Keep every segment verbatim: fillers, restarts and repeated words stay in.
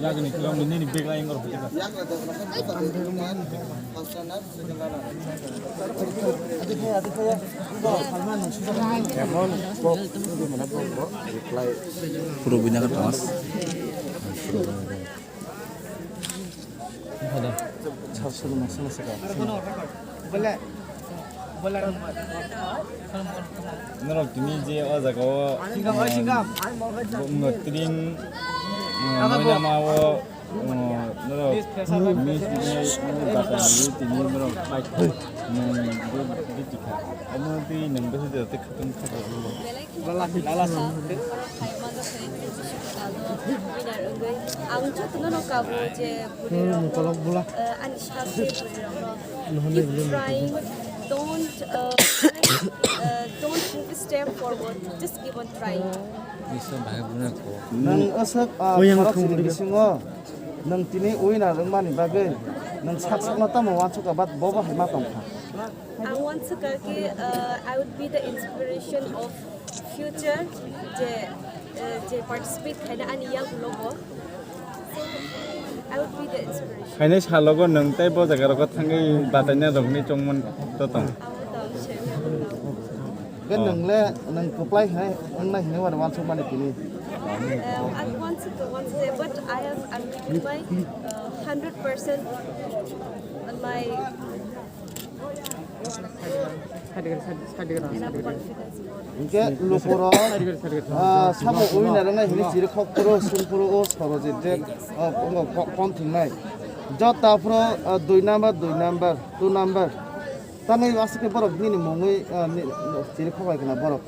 Yagni kilo nini bag lain gor. Puro bina ka tamas. Norok tini je o jaga o, um, tring, um, moilama o, um, norok miss ni, um, bata ni tini norok pai, um, di, di tikha. Omo twi nang bese de te khatung khatung. Ang jotono no kabo je bwrwirokno, uh, ani sakhe bwrwirokno keep trying, don't, uh, uh, don't move a step forward, just keep on trying. Nang aswk, ah, khorok sini bisingo nang tini winner wngmani bagwi nang sak sakno tamo wansukha, but bobo hai ma tongkha. Ang wansukha khe, uh, I would be the inspiration of future je, uh, je participate khaina ani yagulogo. So, I would be the inspiration. Khainai salogo nwng tei bo jaga rogo thangwi bataina rokni chongmani to tong. Abo tong se. Be nwng le nwng kwplai hinai wngnai hinwi wari wansukmani tini. Uh, I want to, want to say, but I have, I'm giving my, uh, hundred percent on my Hinkhe lukurok, ah, sabo winner wngnai hinwi chiri khok phuru, sung phuru, o Sorojit je, ah, wngkha ko-, kom thingnai. Jota phuru, ah, dui number, dui number, two number. Tamni aswk khe borok nini mungwi, ah, ni, chiri khok lai khna borok.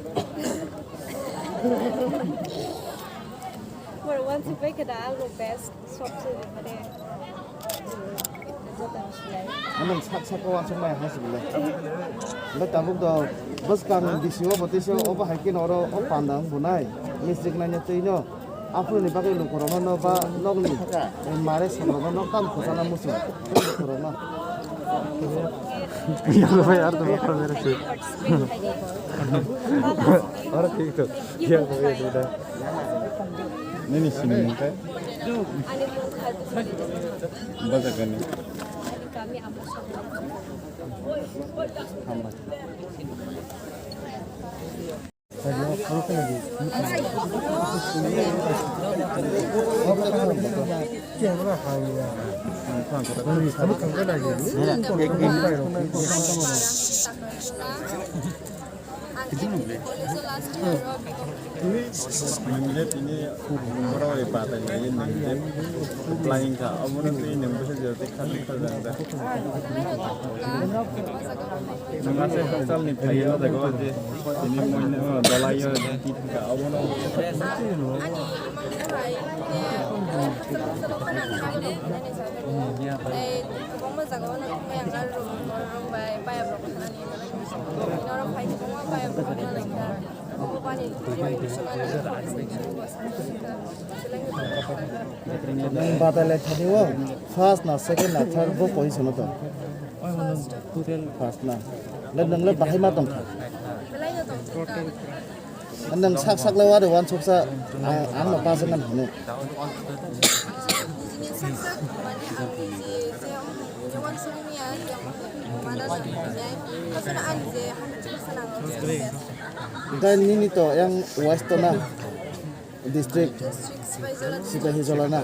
Borok wansuk bai khna ang best. Sobse mane, joto ni silai. Ano sak sak o wansuk mai hai sibile. Be tabuk do bwskang bisi o bwtwi se obo hai khe no oro o panda wng bunai. Misrik nai no twi no. Aphuru ni bagwi lukurok no ba nokni mare songrok no nok tam khosana muchung. Lukurok no. Yang bai ar to participate khaidi. Oro thik to. Yang bai ar to. Nini sini mungkai? Ani mung kha Dukmani Dukmani. Bajakani. Ani kami Amrasari. Hambai. Ang tini college-o last year o. Nwng le tini borok bai batai nai, nwng je planning kha, obono twi nwng bwsajwk tei kha twi kha jang da. Nwng aswk hachal ni phai o jaga o je tini moino dolai o twi thang kha, obono. Ani mama bai, eh, hachal hachal o khana kha de, ani jaga o. Eh, kwbangma jaga o nang kha yang aro rong bai payab rok khanani. Nwng batai lai thani o first na second na third bo position o tong? First na. Le nwng le bahai ma tong kha? Nwng sak sak le wari wansuk sa, ang, ang no pass wngkha hwnwi. Hwnkhe nini to yang west to na district Sipahijola na.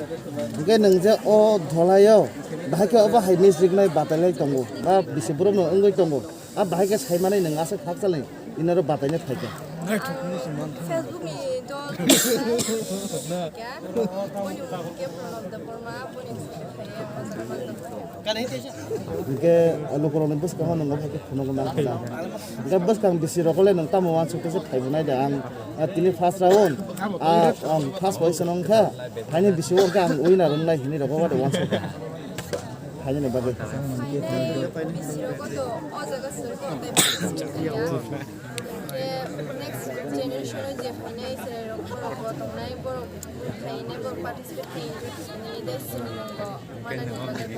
Hwnkhe nwng je o dholai o bahai khe obo hai miss riknai batai lai tongo ba bisi borok no wngwi tongo. A bahai khe sai manai nwng aswk hakchal ni inaro batai no phai kha. Facebook ni dol kha. Boni mung khe Pranab Debbarma, boni Hwnkhe lukurokni bwskango nwng obo hai khe phunukgo nang khe. Hwnkhe bwskang bisi rokole nwng tamo uansuk khe se phaibo nai da ang, ah, tini first round, ah, um, first position wngkha, haini bisingo hwnkhe ang winner wngnai hinwi rokgo uansuk kha. Hainani bagwi. Next generation o je phainai chwrairok borok bo tongnai, borok phainai, borok participate khainai, tei chwng bo manani bagwi.